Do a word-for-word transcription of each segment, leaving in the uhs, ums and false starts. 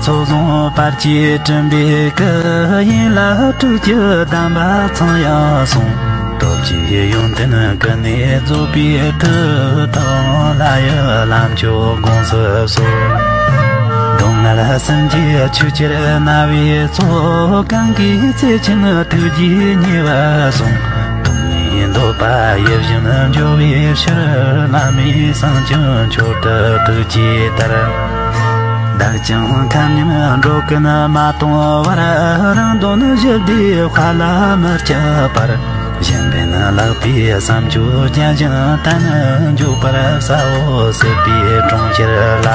ཚོགས་བཟང་བར་ཆད་དྲི་མེད་སྐུ། ཡན་ལག་དྲུག་ཅུ་གདམས་པ་ཚང་ཡང་གསུངས། སྟོབས་ཀྱིས་ཡོན་ཏན་ཀུན་ནས་རྫོགས་པའི་མཐུ། ཐུབ་དབང་ལྷ་ཡི་ལམ་མཆོག་དགོངས་སུ་གསོལ། སྡུག་བསྔལ་སེམས་ཀྱི་ཆུ་ཆེར་ན་བའི་ཚོགས། གང་གི་ཚེ་ཆེན་ཐུགས་རྗེས་ཉེ་བར་སོང་། སྡུག་བསྔལ་འདོད་པ་ཡིད་བཞིན་འཇོ་བའི་ཕྱིར། བླ་མའི་གསུང་ཀུན་མཆོག་ཏུ་ཐུགས་བསྐྱེད་ལྟར། བདག་ཀྱང་ཁ་ཉིན་འགྲོ་ཀུན་མ་གཏོང་བར། རང་དོན་ཞི་བདེའི་དཔལ་ལ་མི་སྐྱིད་པར། གཞན་ཕན་བརླག་པའི་བསམ་སྤྱོད་བརྒྱ་བཞིན་གཏན་ནས་འཇོག་པར་བྱའོ། སྲིད་པའི་གྲོང་ཁྱེར་ལ།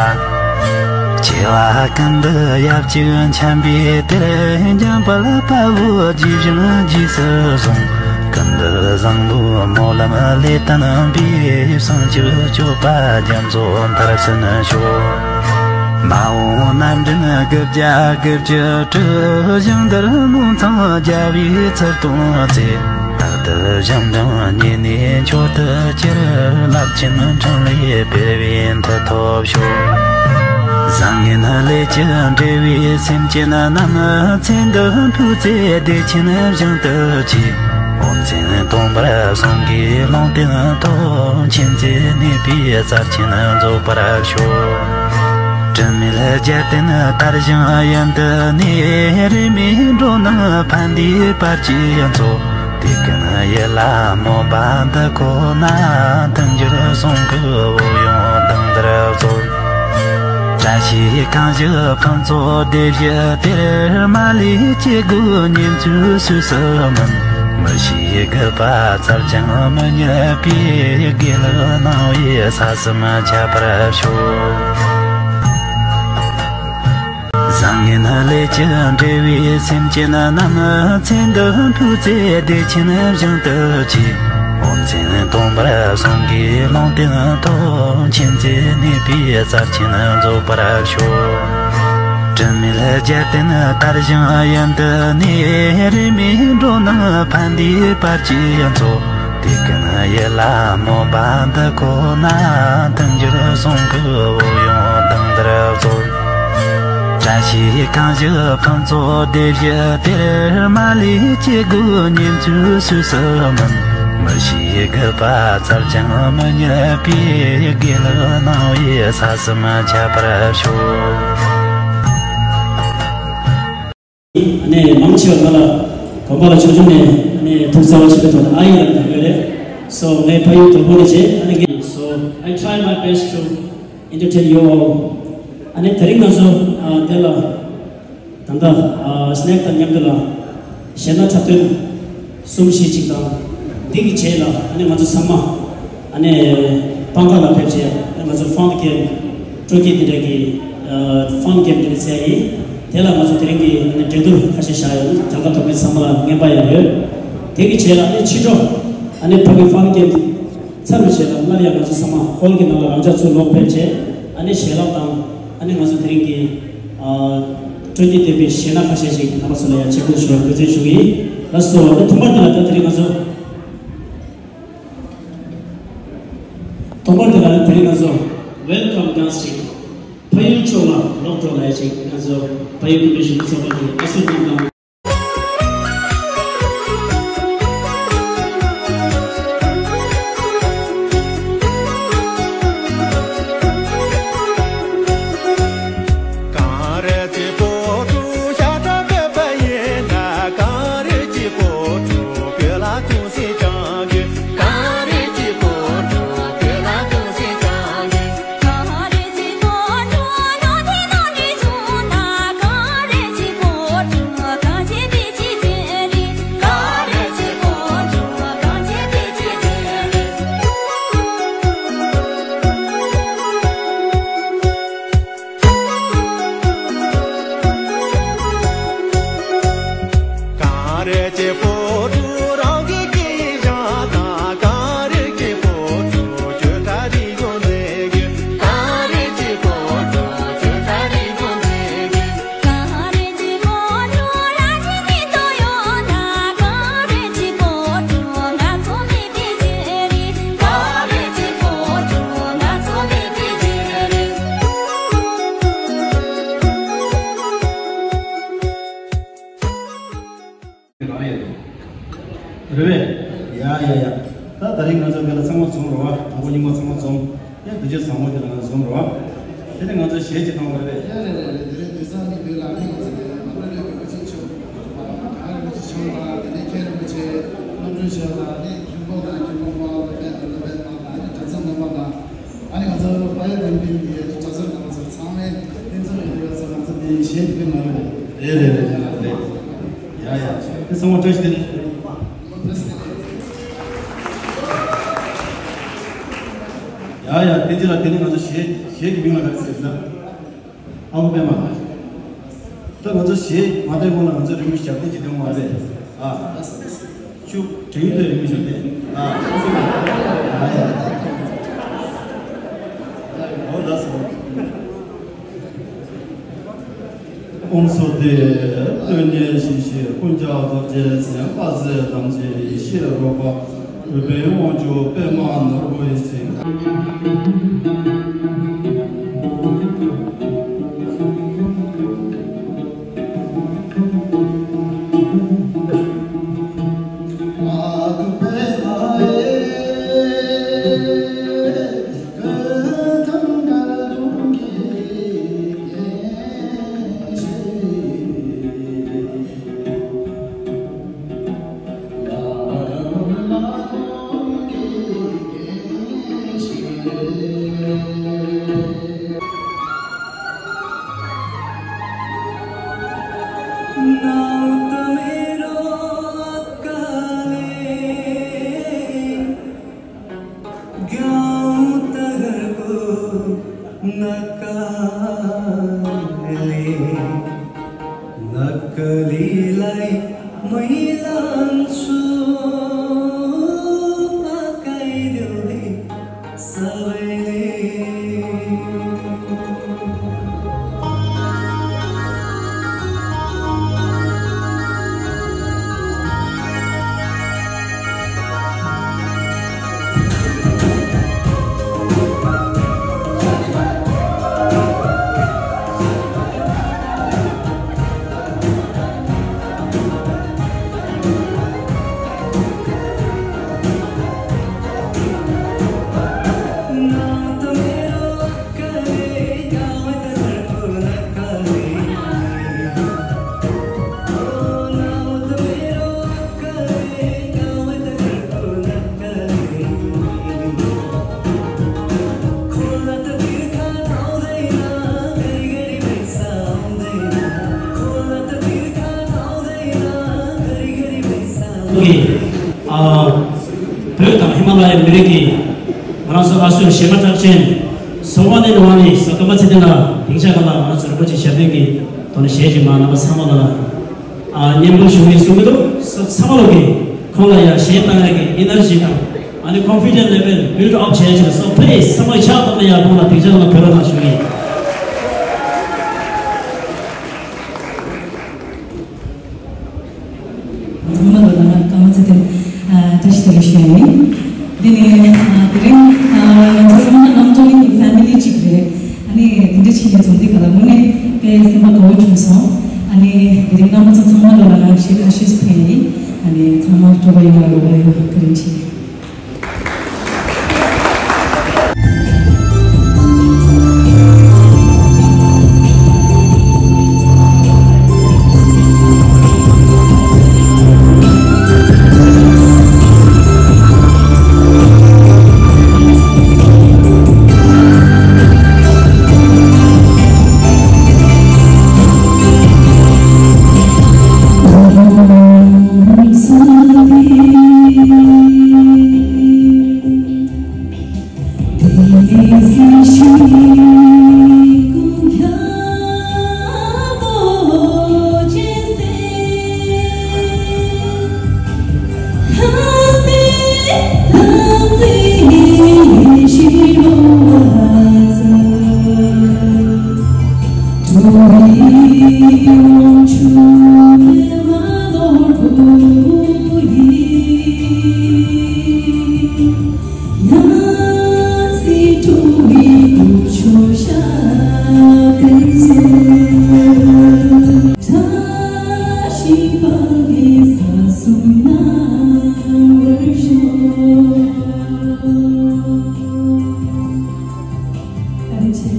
སྐྱེ་བ་ཀུན་ཏུ་ཡབ་གཅིག་འཆམ་པའི་དེར། འཇམ་དཔལ་དཔའ་བོས་རྗེས་བཞིན་རྗེས་སུ་བཟུང་། ཀུན་ཏུ་བཟང་པོའི་སྨོན་ལམ་ལས་བརྟན་པའི། བྱང་ཆུབ་སྤྱོད་པ་རྒྱ་མཚོ་མཐར་ཕྱིན་ཤོག། མ་འོངས་རྣམ་འདྲེན་དགུ་བརྒྱ་དགུ་བཅུ་དྲུག། ཞིང་འདིར་མང་ཚང་རྒྱལ་བའི་ཚུལ་སྟོན་ཚེ། རྟག་ཏུ་ཞིང་སྦྱངས་ཉེ་གནས་མཆོག་ཏུ་གྱུར། རླབས་ཆེན་འཕྲིན་ལས་སྤེལ་བའི་མཐུ་ཐོབ་ཤོག། བཟང་ངན་ལས་ཀྱིས་འབྲེལ་བའི་སེམས་ཅན་རྣམས། ཚེ་འདི་འཕོས་ཚེ་བདེ་ཆེན་ཞིང་དུ་སྐྱེ། འོ་མཚན་སྟོང་པར་གསུང་གིས་ལུང་བསྟན་ཐོབ། མཁྱེན་བརྩེ་ནུས་པའི་རྩལ་ཆེན་རྫོགས་པར་ཤོག། དྲི་མེད་རྒྱལ་བསྟན་དར་ཞིང་ཡུན་དུ་གནས། རིས་མེད་འགྲོ་རྣམས་ཕན་བདེའི་བར་གྱི་མཚོ། དེ་ཀུན་ཡིད་ལ་སྨོན་པ་འདི་ཁོ་ན། མཐུན་འགྱུར་གསུང་གི་འོད་ཡོངས་དེང་འདིར་སྩོལ། བཀྲ་ཤིས་གང་བཞུགས་ཕུན་ཚོགས་སྡེ་བཞི་དེར། མ་ལུས་སྐྱེ་དགུའི་ཉེས་འཛུགས་སུས་སུ་མིན། མི་ཤེས་རྒུད་པ་བཙལ་ཀྱང་མི་རྙེད་པའི། དགེ་ལེགས་སྣང་བས་ས་གསུམ་ཁྱབ་པར་ཤོག། བཟང་ངན་ལས་ཀྱིས་འབྲེལ་བའི་སེམས་ཅན་རྣམས། ཚེ་འདི་འཕོས་ཚེ་བདེ་ཆེན་ཞིང་དུ་སྐྱེ། འོ་མཚན་སྟོང་པར་གསུང་གིས་ལུང་བསྟན་ཐོབ། མཁྱེན་བརྩེ་ནུས་པའི་རྩལ་ཆེན་རྫོགས་པར་ཤོག། དྲི་མེད་རྒྱལ་བསྟན་དར་ཞིང་ཡུན་དུ་གནས། རིས་མེད་འགྲོ་རྣམས་ཕན་བདེའི་བར་གྱི་མཚོ། དེ་ཀུན་ཡིད་ལ་སྨོན་པ་འདི་ཁོ་ན། མཐུན་འགྱུར་གསུང་གི་འོད་ཡོངས་དེང་འདིར་སྩོལ། བཀྲ་ཤིས་གང་བཞུགས་ཕུན་ཚོགས་སྡེ་བཞི་དེར། མ་ལུས་སྐྱེ་དགུའི་ཉེས་འཛུགས་སུས་སུ་མིན། མི་ཤེས་རྒུད་པ་བཙལ་ཀྱང་མི་རྙེད་པའི། དགེ་ལེགས་སྣང་བས་ས་གསུམ་ཁྱབ་པར་ཤོག། ཨ་ནི་མང་ཆེ་བ་ང་ལ་དགོན་པ་ལ་ཆུང་ཆུང་ནས་ཨ་ནི་ཐུགས་གསར་བ་བྱེད་པའི་ཐོག་ནས་ཨ་ཡེ་ལབ་ནས་ཡོད་རེད། So ངའི་ཕ་ཡུལ་དོལ་པོ་ནས་བྱས། ཨ་ནི་ངས། So I try my best to entertain you all. ཨ་ནི་དེ་རིང་ང་ཚོ་ཨ་དེ་ལ་ད་ལྟ་ཨ་སི་ནེག་དང་མཉམ་དུ་ལ་གཞས་སྣ་འཁྲབ་སྟོན་གསུམ་བཞི་ཅིག་དང་། འདི་གི་རྗེས་ལ་ཨ་ནི་ང་ཚོ་ཚང་མ་ཨ་ནི་སྤང་ཁ་ལ་ཕེབས་བྱས། ཨ་ནི་ང་ཚོ་ཕན་གྷེམ་སྤྲོ་སྐྱིད་འདི་འདྲ་གི་ཨ་ཕན་གྷེམ་འདི་འདྲ་རྩེ་ཡིན། དེ་ལ་ང་ཚོ་དེ་རིང་གི་ཨ་ནི་འགྲན་བསྡུར་ཁ་ཤས་བཞག་ཡོད། གྱངས་ཁ་དོག་མེད་ཚང་མ་ལ་རྔན་པ་ཡང་ཡོད། དེ་གི་རྗེས་ལ་ཨ་ནི་ཕྱི་དྲོ་ཨ་ནི་ཕ་གི་ཕན་གྷེམ་ཚར་བའི་རྗེས་ལ་སླར་ཡང་ང་ཚོ་ཚང་མ་ཧོལ་གྱི་ནང་ལ་རང་འཇགས་ཚུར་ལོག་ཕེབས་བྱས། ཨ་ནི་ཞལ་ལག་དང་། ཨ་ནི་ང་ཚོ་དེ་རིང་གི་ཨ་སྤྲོ་སྐྱིད་ལྡན་པའི་གཞས་སྣ་ཁ་ཤས་ཤིག་རྣམ་པ་ཚོ་ལ་ཡང་མཇལ་སྐོར་ཞུ་བར་འབོད་བརྩོན་ཞུ་གི་ཡིན། ལགས་སོ། ཨ་ནི་ཐོག་མར་དེ་ལ་ད་དེ་རིང་ང་ཚོ། ཐོག་མར་དེ་ལ་དེ་རིང་ང་ཚོ་Welcome Dance ཅིག་ཕ་ཡུལ་ཕྱོགས་ལ་ལོག་འགྲོ་ལབ་ཅིག་ང་ཚོ་ཕ་ཡུལ་ཀུན་སྤྱོད་ཞི་བདེ་ཚོགས་པ་གི་ཨ་སུ་རྣམ་དང་། དང་པོ་རྙིང་མ་ཚང་མ་འཛོམས། ཡང་དེ་རྗེས་བཟང་མོ་དེ་ལ་འཛོམས་རོགས། དེ་ནས་ང་ཚོ་གཞས་ཅིག་བཏང་བ་རེད། ཡ་རེད་རེད་རེད། དེ་རིང་དུས་སང་ནི་དུས་ལ་ནི་ང་ཚོ་དེ་ནས་མ་ལོ་ལོས་དགོས་ཀྱི་ཆོག་ཨ་རེ་མི་ཆོག་ལ་དེ་ནས་མཁན་རིན་པོ་ཆེ་རྣམ་གྲོལ་ཞལ་ལ་ནི་མཁན་པོ་དང་མཁན་པོ་མ་ལ་ཕན་ལ་ཕན་མ་ལ་ནི་གྲྭ་ཚང་རྣམ་པ་དང་། ཨ་ནི་ང་ཚོ་ཕ་ཡུལ་ལུང་པའི་ཡུལ་གྲྭ་ཚང་རྣམ་པ་ཚོ་ཚང་མས་ཕན་ཚུན་ཡོད་ཡོད་ཚོ་ང་ཚོ་འདི་གཞས་འདི་མ་རེད། རེད་རེད་རེད་རེད། ཡ་ཡ་དེ་ཚང་མ་བཀྲ་ཤིས་བདེ་ལེགས། ཡ་ཡ་དེ་རྗེས་ལ་དེ་ནི་ང་ཚོ་གཞས་གཞས་ཀྱི་མིང་ལ་ག་རེ་ཟེར་ཟེར་ན། ཨ་ཁུ་པད་མ། ད་ང་ཚོ་གཞས་མ་བཏོན་གོང་ལ་ང་ཚོ་རིན་པོ་ཆེ་ཞབས་བརྟན་གྱི་སྟོན་མ་རེད། ཨ། ཅུ་དྲན་ཡོད་རིན་པོ་ཆེ་ཞབས་བརྟན། ཨ། ཨ་ཡ། ཨོ་ལགས་སོ། ཨོཾ་སྭ་སྟི། སྟོན་ནས་ཞི་ཞི་ཀུན་ཀྱང་རྫོགས་བྱེད་སེམས་དཔའ་སྲས་ཐམས་ཅད་ཡེ་ཤེས་རོལ་པ། རོལ་པའི་དབང་ཕྱུག་པདྨ་ནོར་བུ་ཡི་ཚེ། गाउँ तगरको नक्कली, नक्कलीलाई मै लान्छु पकाइदेऊ है सबैले। ཨ། བོད་དང་ཧི་མ་ལ་ཡའི་མི་རིགས་ཀྱི་ང་རང་ཚོ་ཨ་སུ་གཞས་མ་གྲགས་ཅན་སོ་མ་ནི་ནི་ཝང་ནི་སོ་ཀ་མ་ཚེ་བརྟན་ལགས་དེང་ཆ་ག་ལ་ང་རང་ཚོ་རིན་པོ་ཆེ་ཞབས་བརྟན་གྱི་ཐོག་ནས་གཞས་ཅིག་མ་རྣམ་པ་ཚང་མ་ལ་ཨ་སྙན་འབུལ་ཞུ་ངེས་གསུང་གི་འདུག་ཚང་མ་ལོག་གི་ཁོང་ལ་ཡ་གཞས་བཏང་ཡ་གི་ཨེ་ནར་ཇི་དང་ཨ་ནི་confidence level build up བྱས་ཕྱིར། So please ཚང་མ་ཕྱག་བཏང་ན་ཡག་པོ་ལ་དེང་ཆ་ག་ལ་བོད་ར་དང་ཞུ་ངེས། ཚང་མ་ལོ་ལ་ང་ཀ་མ་ཚེ་བརྟན་བཀྲ་ཤིས་བདེ་ལེགས་ཞུ་ཡ་ཡིན། འདི་ནི་དེ་རིང་ང་ཚོ་ཚང་མ་རྣམ་གྲོལ་གླིང་གི་ཕེ་མི་ལི་གཅིག་རེད། ཨ་ནི་དེ་འདྲ་ཕྱིན་ནས་འཛོམས་དུས་ག་ལ་དངོས་གནས་དཔེ་སེམས་པ་དགའ་བོ་བྱུང་སོང་། ཨ་ནི་དེ་རིང་རྣམ་པ་ཚོ་ཚང་མ་ལོ་ལ་ང་གཞས་ཁ་ཤས་སུ་ཕན་ཡིན། ཨ་ནི་ཚང་མ་སྤྲོ་པོ་ཡོང་བ་རོགས་ལ་ཡོད་བཀའ་དྲིན་ཆེ། ད་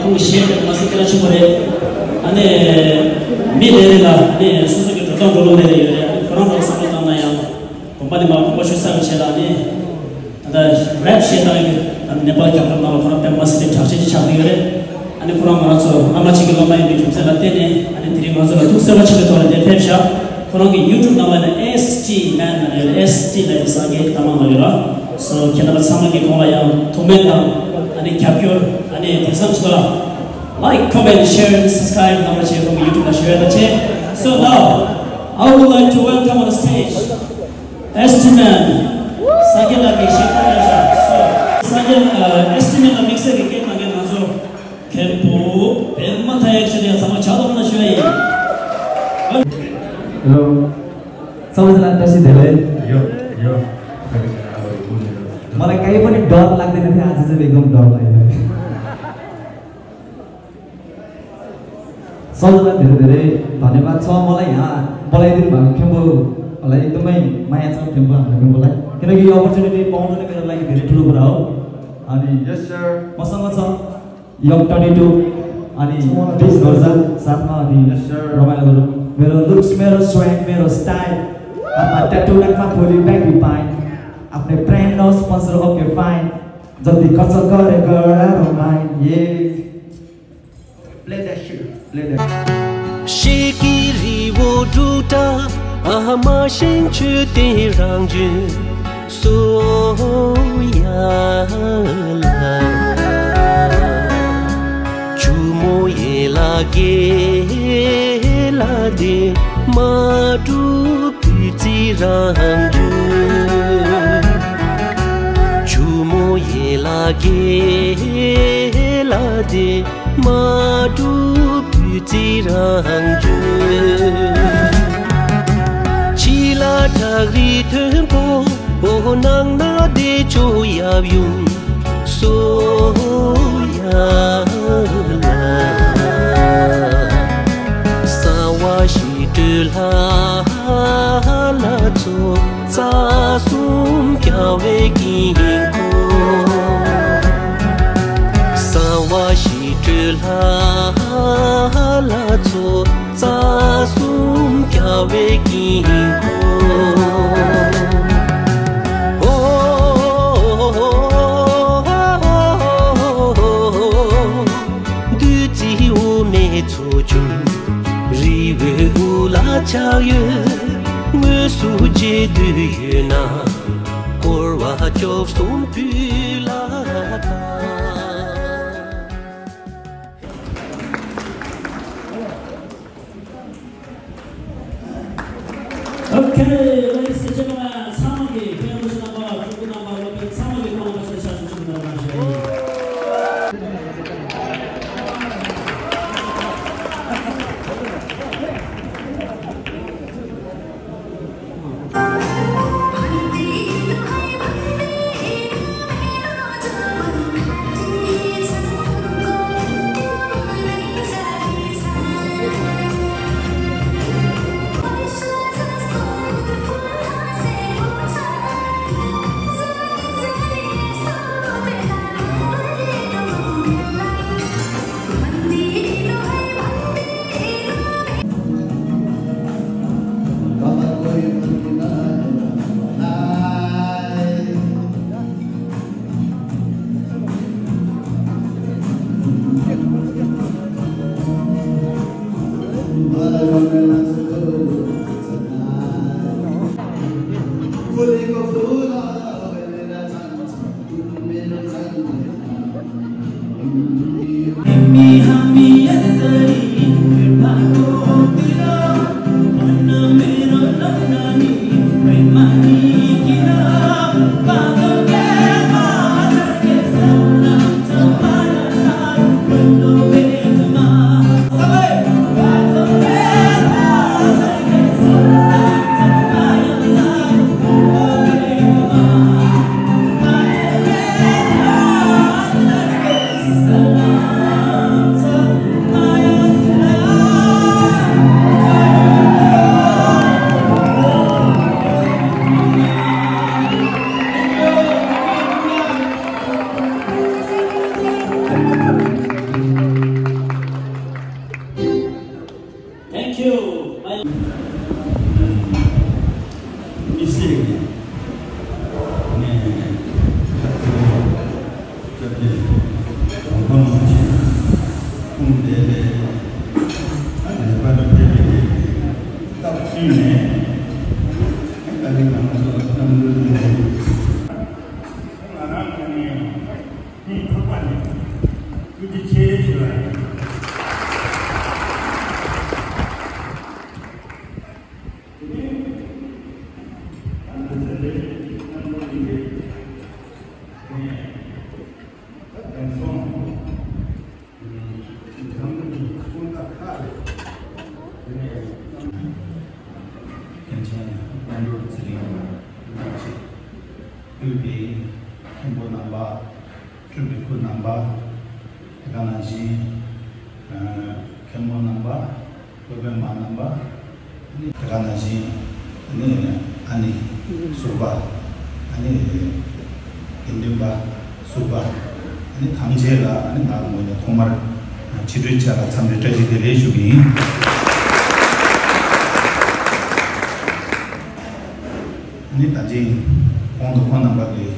ཁོང་གི་གཞས་དེ་མ་ཟད་སྐད་གྲགས་ཆེན་པོ་རེད། ཨ་ནི་མི་རེ་རེ་ལ་ཨ་ནི་སོ་སོ་གི་འགྲོ་སྟངས་འགྲོ་ལུགས་རེ་རེ་ཡོད་རེད། ཨ་ནི་ཁོ་རང་ཚོ་བསམ་བློ་བཏང་ན་ཡང་གོམ་པ་ནས་མར་གོམ་པ་ཤོར་ས་གི་ཆེད་ལ་ཨ་ནི་ད་ལྟ་རེབ་གཞས་བཏང་ཡོད། ཨ་ནི་ནེ་པཱལ་རྒྱལ་ཁབ་ནང་ལ་ཁོ་རང་དཔེ་མ་སྲིད་པའི་གྲགས་ཅན་ཅིག་ཆགས་ཀྱི་ཡོད་རེད། ཨ་ནི་ཁོ་རང་ང་རང་ཚོ་བླ་མ་གཅིག་གི་སློབ་མ་ཡིན་པའི་རྒྱུ་མཚན་ལ་བརྟེན་ནས་ཨ་ནི་དེ་རིང་ང་ཚོ་ལ་ཐུགས་གསོལ་བ་ཆེན་པོའི་ཐོག་ནས་འདིར་ཕེབས་ཤག་ཁོ་རང་གི་ཡུ་ཊུབ་ནང་ལ་ཡིན་ན་S T Man ལབ་ཡོད་རེད། S T ལབ་ཡོད་སངས་རྒྱས་ཀྱི་ལྟ་མང་ལབ་ཡོད་ར། སོ་ཁྱེད་རྣམ་པ་ཚང་མ་གིས་ཁོང་ལ་ཡང་ཐུགས་སྨོན་དང་ཨ་ནི་རྒྱབ་སྐྱོར་ཨ་ནི་དེང་སང་ཆུ་ཚོད་ལ་Like, comment, share, and subscribe གནང་རོགས་བྱེད། ཁོང་གི་ཡུ་ཊུབ་ལ་ཞུ་ཡ་ད་བྱེད། So now, I would like to welcome on the stage S T Man. སངས་རྒྱས་ལགས་ཀྱིས་གཞས་བཏང་ཡོད་ཤག་སོ་སངས་རྒྱས་ཨ་S T Man ལ་དམིགས་བསལ་གྱི་སྐད་གཏོང་མཁན་ང་ཚོ། མཁན་པོ་པདྨ་མཐའ་ཡས་ཞུ་ནས་ཚང་མ་ཕྱག་ཐོག་ན་ཞུ་ཡ་ཡིན། Hello. ཚང་མ་ལ་བཀྲ་ཤིས་བདེ་ལེགས། यो यो मलाई कहीँ पनि डर लाग्दैन थियो, आज चाहिँ एकदम डर लागिरहेको छ। सबैलाई धेरै धेरै धन्यवाद छ, मलाई यहाँ बोलाइदिनु भएको खेम्बुलाई एकदमै माया छ, खेम्बु हाम्रो खेम्बुलाई, किनकि यो अपर्च्युनिटी पाउनु नै मेरो लागि धेरै ठुलो कुरा हो। अनि यस सर। मसँग छ यङ ट्वेन्टी टू अनि बिस वर्ष साथमा, अनि यस सर। रमाइलो गरौँ। मेरो लुक्स, मेरो स्वैग, मेरो स्टाइल, हातमा ट्याटु, नाकमा फुली, ब्यागी पाइन, आफ्नै ब्रान्ड हो स्पोन्सर, ओके फाइन, जति खर्च गरे गर, I don't mind, yeah. Play that shit. Play that. ཤེས་ཀྱི་རི་བོ་འབྲུག་སྒྲ་ཨ་མ་ཤིང་ཆུ་དེ་རང་རྒྱུད་སོ་ཡ་ལ། ཆུ་མོ་ཡེ་ལ་གེ་ལ་དེ་མ་འབྲུག་བུ་ཙི་རང་རྒྱུད། ཆུ་མོ་ཡེ་ལ་གེ་ལ་དེ་མ་འབྲུག་བུ་ཙི་རང་རྒྱུད། ཕྱི་ལ་བྲག་རི་མཐོན་པོ་འོ་ནང་ན་བདེ་མཆོག་ཡབ་ཡུམ་སོ་ཡ་ལ། གསང་བ་ཞི་ཁྲོའི་ལྷ་ལ་ཚོགས། རྩ་གསུམ་རྒྱལ་བའི་དཀྱིལ་འཁོར། གསང་བ་ཞི་ཁྲོའི་ལྷ་ལྷ་ཚོགས། རྩ་གསུམ་རྒྱལ་བའི་དཀྱིལ་འཁོར། ཨོ། བདུད་རྩི་འོ་མའི་ཚོགས་ཆུང་། རི་བོའི་དབུ་ལ་ཕྱག་གཡོན། དངོས་སུ་མཇལ་འདོད་ཡོད་ན། བསྐོར་བ་བཅུ་གསུམ་ཕུལ་ལ་གདའ། Okay, ladies and gentlemen, ཚང་མ་གི་ཕེབས་བསུ་རྣམ་པ། ཕྲུ་གུ་རྣམ་པ། སློབ་དཔོན་ཚང་མ་གི་ཁོང་ལ་བཀྲ་ཤིས་བདེ་ལེགས་ཞུ་གི་ཡོད་པ་ཞུ་ཡིན། Thank you. དམིགས་བསལ་གྱི་ནས་སྐྱབས་རྗེ་རོང་པ་རིན་པོ་ཆེ་དཔུང་སྡེ་ལས་ཨ་ནེ་པཱལ་ལ་ཕེབས་པའི་སྟབས་བསྟུན་ནས་ཨ་ད་རེས་ང་ཚོ་གནམ་གྲུ་འདི་ལས་ང་རང་ཚོ་ནས། དེའི་ཐོག་པ་ནས་ཐུགས་རྗེ་ཆེ་ཞུ་བ་ཡིན། དེ་ནས་ད་ལྟ་ཚེ་འདིར་སྣང་བ་ཡིན་པའི་དེ་ནས་ད་དེང་སང་འཛམ་བུ་གླིང་གི་དཔུང་རྟགས་ཁག་རེད། དེ་ནས་མཁན་ཆེན་དཔལ་འབྱོར་ཚེ་རིང་ལགས་ཀྱིས་དབུས་པའི་མཁན་པོ་རྣམ་པ། སྤྲུལ་པའི་སྐུ་རྣམ་པ། དེ་ག་ནང་བཞིན་མཁན་མོ་རྣམ་པ། སློབ་དཔོན་མ་རྣམ་པ། དེ་ག་ནང་བཞིན་ཨ་ནི་ཟུར་པ། ཨ་ནི་དགེ་འདུན་པ། ཟུར་པ། ཨ་ནི་ཐམས་ཅད་ལ་ཨ་ནི་ང་ངོས་ནས་ཐོག་མར་ཕྱི་དྲོའི་ཆ་ལ་འཚམས་འདྲི་བཀྲ་ཤིས་བདེ་ལེགས་ཞུ་གི་ཡིན། ཨ་ནི་ད་ཅི་གོང་དུ་ཁོང་རྣམ་པ་གིས་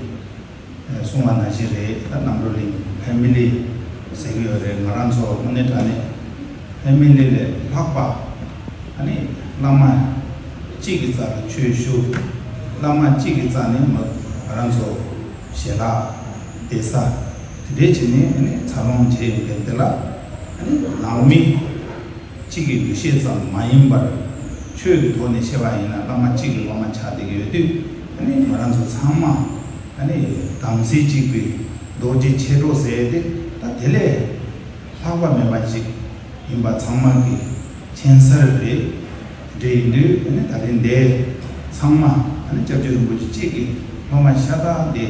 གསུངས་པ་ནང་བཞིན་རེད། ད་རྣམ་གྲོལ་གླིང་ཕེ་མི་ལི་ཟེར་གྱི་ཡོད་རེད། ང་རང་ཚོ་དངོས་གནས་དྲང་གནས་ཕེ་མི་ལི་ལས་ལྷག་པ་ཨ་ནི་བླ་མ་གཅིག་གི་རྩ་ལ་ཆོས་ཞུ། བླ་མ་གཅིག་གི་རྩ་ནས་ང་རང་ཚོ་ཞལ་ལག་བསྡད་ས་དེ་འདྲས་བྱས་ནས་ཨ་ནི་འཚར་ལོངས་བྱས་ཡོད་མཁན་དེ་ལ་ཨ་ནི་ནང་མི་གཅིག་གི་འདུ་ཤེས་ཙམ་མ་ཡིན་པར་ཆོས་ཀྱི་ཐོག་ནས་བཤད་པ་ཡིན་ན་བླ་མ་གཅིག་གི་སློབ་མ་ཆགས་བསྡད་ཀྱི་ཡོད་དུས་ཨ་ནི་ང་རང་ཚོ་ཚང་མ་ཨ་ནི་དམ་ཚིག་གཅིག་པའི་རྡོ་རྗེ་མཆེད་གྲོགས་ཟེར་ཏེ་ད་དེ་ལས་ལྷག་པ་མེད་པ་ཅིག་ཡིན་པ་ཚང་མ་གི་མཁྱེན་གསལ་རེད། དེ་ཡིན་དུས་ཨ་ནི་ད་རིང་འདི་ཚང་མ་ཨ་ནི་སྐྱབས་རྗེ་རིན་པོ་ཆེ་གཅིག་གི་སློབ་མ་ཤ་སྟག་འདི་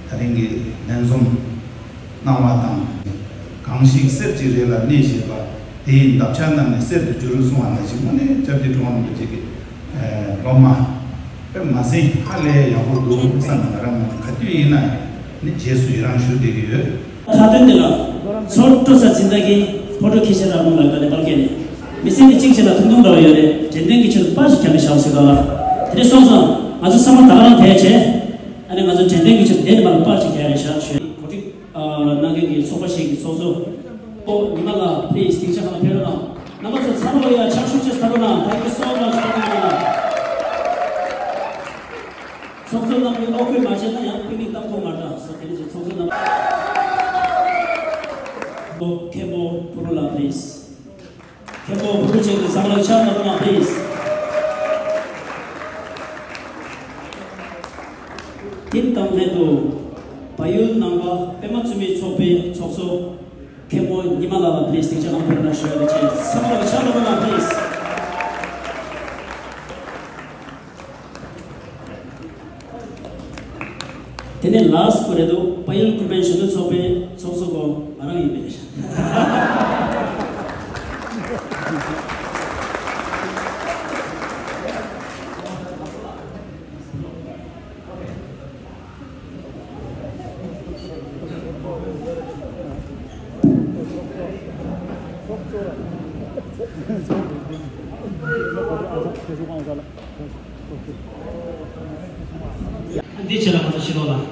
ད་རིང་གི་ལས་འཛོམས་གནང་བ་དང་། གང་ཞིག་གསེར་གྱི་རི་ལ་གནས་བཞེད་པ། དེ་ཡི་འདབ་ཆགས་རྣམས་ནི་གསེར་དུ་འགྱུར་གསུངས་པ་ནང་བཞིན་དངོས་གནས་སྐྱབས་རྗེ་གྲུབ་དབང་རིན་པོ་ཆེ་གི་སློབ་མ་ མ་ཟད་ཧ་ལས་ཡག་པོ་འདུག་བསམ། ང་རང་ག་དུས་ཡིན་ན་ནི་རྗེས་སུ་ཡི་རང་ཞུ་བསྡད་ཀྱི་ཡོད། མཐའ་དོན་དེ་ལ་ཚོགས་གཙོ་ས་འཛིན་བདག་གིས་ཕོ་བྲང་ཁྱེད་ཤེས་རབ་ལུང་ལ་ད་ནི་པར་སྐྱེལ་ནས་མི་ཚེ་འདི་གཅིག་བྱས་ན་ཐུང་ཐུང་འདྲ་བ་ཡོད་རེད། དྲན་རྟེན་གྱི་ཆེད་དུ་པར་ཞིག་བརྒྱབ་ནས་བཞག་ཟེར་ག་ལ། དེ་ནས་སོང་ཙང་ང་ཚོ་ཚང་མ་ད་ག་རང་བསྡད་བྱས། ཨ་ནི་ང་ཚོ་དྲན་རྟེན་གྱི་ཆེད་དུ་བསྡད་ནས་མར་པར་ཞིག་རྒྱག་རེད་ཤག་ཞུ། གོ་སྒྲིག་གནང་མཁན་གྱི་ཚོགས་པ་ཞིག་གི་ཚོགས་གཙོ་ཨོ་ཉི་མ་ལགས། པི་ལི་སི་སྡིངས་ཆ་ཁང་ལ་ཕེབས་རོགས་གནང་། རྣམ་པ་ཚོ་ཚང་མ་ལ་ཡ་ཕྱག་ཤུགས་ཆེ་ཚ་རོགས་གནང་། Thank you so much. ཚོགས་གཙོ་རྣམ་པས་ཨོ་ཁུལ་མ་བྱས་ན་ཡང་པི་ནིག་གཏམ་ཐོག་མ་འདྲ་སོ། དེ་ནི་ཚོགས་གཙོ་རྣམ་པ། ཨོ་མཁན་པོ་ཕུར་བུ་ལགས་པི་ལི་སི། མཁན་པོ་ཕུར་བུ་ཅན་གྱི་བསམ་བློ་ཆགས་ལ་རོགས་གནང་པི་ལི་སི། དེ་དང་ལྷན་དུ་བལ་ཡུལ་ནང་པ་པད་མ་བཙུན་མའི་ཚོགས་པའི་ཚོགས་གཙོ་མཁན་པོ་ཉི་མ་ལགས་ལ་པི་ལི་སི་སྡིངས་ཆ་ནང་ཕེབས་རོགས་གནང་ཞུ་ཡ་རེད། ཅེས་བསམ་བློ་ཆགས་ལ་རོགས་གནང་པི་ལི་སི། དེ་ནས་ལཱ་སི་ཊི་པོ་རེད་འདུག་བལ་ཡུལ་ཀུན་ཕན་གཞོན་ནུ་ཚོགས་པའི་ཚོགས་གཙོ་གོ་ང་རང་ཡིན་པས། འདི་ཕྱི་ལ་ང་ཚོ་ཕྱི་ལོགས་ལ་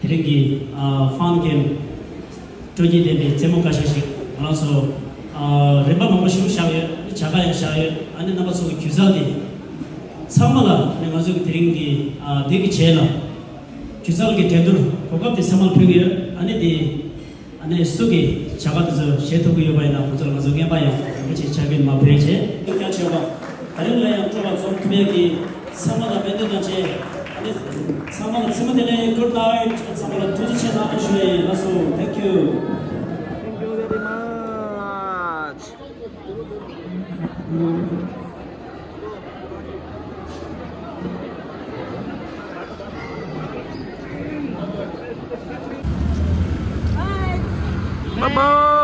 དེ་རིང་གི་ཨ་ཕན་གེམ་སྤྲོ་སྐྱིད་ལྡན་པའི་རྩེད་མོ་བཀའ་ཤག་ཞིག་ང་རང་ཚོ་ཨ་རིམ་པ་མང་པོ་ཞིག་བཞག་ཡོད། བྱ་དགའ་ཡང་བཞག་ཡོད། ཨ་ནི་རྣམ་པ་ཚོ་གི་སྒྱུ་རྩལ་དེ་ཚང་མ་ལ་ནི་ང་ཚོ་གི་དེ་རིང་གི་ཨ་འདི་གི་རྗེས་ལ་སྒྱུ་རྩལ་གྱི་འགྲན་བསྡུར་གོ་སྐབས་དེ་ཚང་མ་ལ་ཕུལ་གྱི་ཡོད། ཨ་ནི་དེ། ཨ་ནི་སུ་གིས་བྱ་དགའ་དེ་ཚོ་བཞེས་ཐུབ་ཀྱི་ཡོད་པ་ཡིན་ན་ཁོང་ཚོ་ལ་ང་ཚོ་རྔན་པ་ཡང་རིན་པོ་ཆེ་ཆ་རྐྱེན་མ་ཕུལ་བྱས། རྒྱ་ཆེ་བ་ད་རིང་ལ་ཡང་སྤྲོ་བ་འཛོམས་ཐུབ་ཡས་ཀྱི་ཚང་མ་ལ་སྨོན་འདུན་དང་བཅས། ཨ་ནི་ཚང་མ་ལ་མཚན་མོ་བདེ་ལེགས། Good night། ཚང་མ་ལ་ཐུགས་རྗེ་ཆེ་གནང་ཞུ་ཡས་ཡིན། ལགས་སོ། Thank you. Thank you very much. Bye bye.